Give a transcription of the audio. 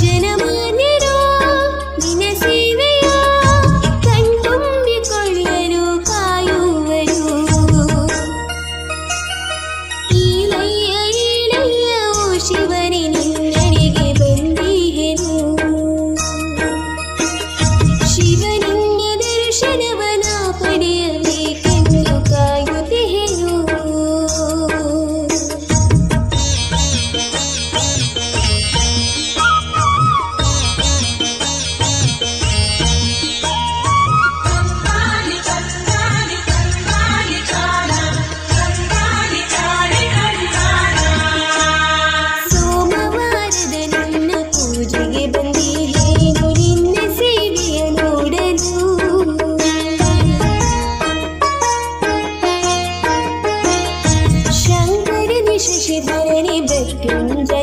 ಜನಮಾನ್ಯರ ನಿನ್ನ ಸೇವೆಯ ಕಣ್ತುಂಬಿಕೊಳ್ಳಲು ಕಾಯುವರು. ಈಲಯ್ಯ ಈಲಯ್ಯ ಓ ಶಿವನೇ ನಿನ್ನಡೆಗೆ ಬಂದಿಹೆನು. ಶಿವನಿನ್ನ ದರ್ಶನವನ ಪಡೆಯಬೇಕೆಂದು ಕಾಯುತ್ತಿಹೆನು. ಕಂದಾನಿ ಕಂದಾನಿ ಕಂದಾನಿ ಕಾನ ಕಂದಾನಿ ಕಾಳಿ ಕಂದಾನ. ಸೋಮವಾರದ ನಿನ್ನ ಪೂಜೆಗೆ ಬಂದಿಹೇನು ನಿನ್ನ ಸೇವೆಯ ನೋಡಲು. ಶಂಕರನಿ ಶಶಿಧರಣಿ ಮೃತ್ಯುಂಜಯನೇ